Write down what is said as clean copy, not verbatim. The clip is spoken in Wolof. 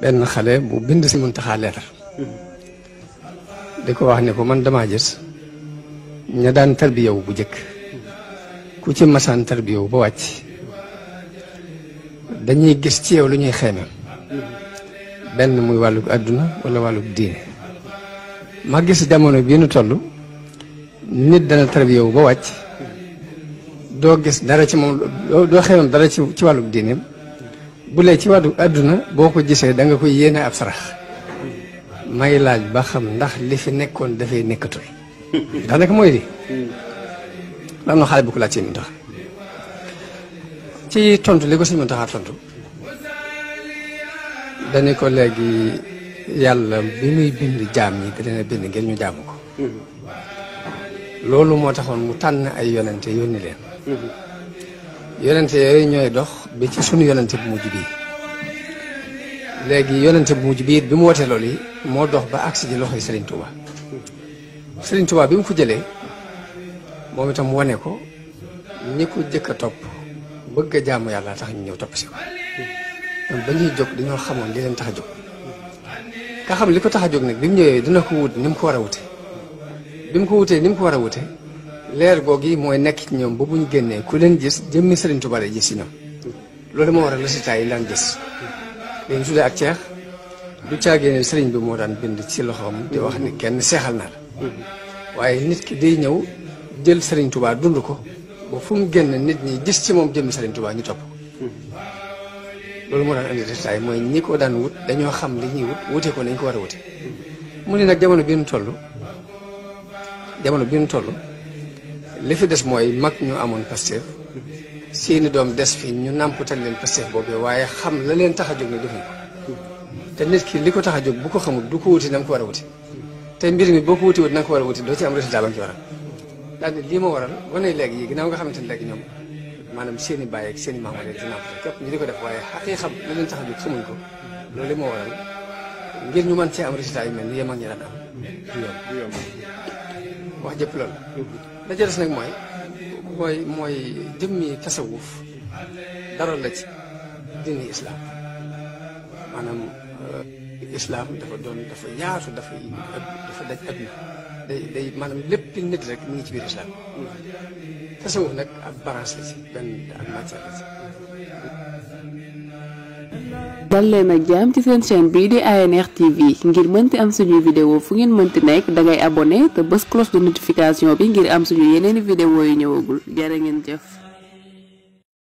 benn xale bu bind si Muntaxa leetar di ko wax ne ko man damaa gis ña daan tarbiyawu bu jëkk ku ci masaan tarbiyawu ba wàcc dañuy gis ci yow lu ñuy xeeme benn muy wàllug àdduna wala wàllug diine ma gis jamono bii nu toll nit dana tarbiyawu ba wàcc doo gis dara ci moom doo xeemam dara ci wàllug diineem bu lee ci wàllu àdduna boo ko gisee da nga koy yéene ab sarax may laaj ba xam ndax li fi nekkoon dafay nekkatul ndax nag mooy di lan na xale bu ko laaj ci Muntaxa ci tontu li ko si Muntaxa tontu dañu ko léegi yàlla bi muy bind jaam ñi da leen a bind ngir ñu jaamu ko loolu moo taxoon mu tànn ay yonente yónni leen yonente yooyu ñooy dox bi ci sunu yonente bu mujj bii léegi yonente bu mujj bii bi mu wootee loolu yi moo dox ba agsi ji loxoy Serigne Touba Serigne Touba bi mu ko jëlee moom itam wane ko ñi ko jëkk a topp bëgg a jaamu yàlla tax ñu ñëw topp si ko ñoom ba ñuy jóg dañoo xamoon li leen tax a jóg nga xam li ko tax a jóg nag bi mu ñëwee dina ko wut ni mu ko war a wute bi mu ko wutee ni mu ko war a wute leer googi mooy nekk ci ñoom ba bu ñu génnee ku leen gis jëmmi Serigne Touba lay gis si ñoom loolu moo waral résultat yi laan gis léegi tuddee ak ceex du caagee ne Serigne bi moo daan bind ci loxoom di wax ni kenn seexal na la waaye nit ki day ñëw jël Serigne Touba dund ko ba fu mu génn nit ñi gis ci moom jëmmi Serigne Touba ñu topp loolu moo daan andi résultat yi mooy ñi ko daan wut dañoo xam li ñuy wut wute ko nañ ko war a wute mu ne nag jamono bi ñu toll li fi des mooy mag ñu amoon Pastef seeni doom des fi ñu nàmputal leen Pastef boobu waaye xam la leen tax a jóg ne defuñ ko te nit ki li ko tax a jóg bu ko xamul du ko wuti na nga ko war a wuti te mbir mi boo ko wuti wut na nga ko war a wuti doo ci am résultat ba nga ci waral daal ne lii ma waral wane léegi yi ginnaaw nga xamante ne léegi ñoom maanaam seeni bàyyi ak seeni maam leen di nàmputal képp ñu di ko def waaye xaqi xam la leen tax a jóg xamuñ ko loolu li moo waral ngir ñu mën cee am résultat yu mel ni yéem ak ñi daan am du yomb wax jëpp loolu la ca des nag mooy jëmmi tasawuf dara la ci diini islam maanaam islam dafa yaatu dafa daj adduna day maanaam lépp nit rek mu ngi ci biir islam tasawuf nag ab branche la ci benn ak matière la ci. dal leen ak jàmm ci seen chaîne bii di ANR TV ngir mënti am suñuy vidéo fu ngeen mënti nekk dangay abonné te bës cloche de notification bi ngir am suñu yeneeni vidéo yu ñëwagul jërë ngeen jëf.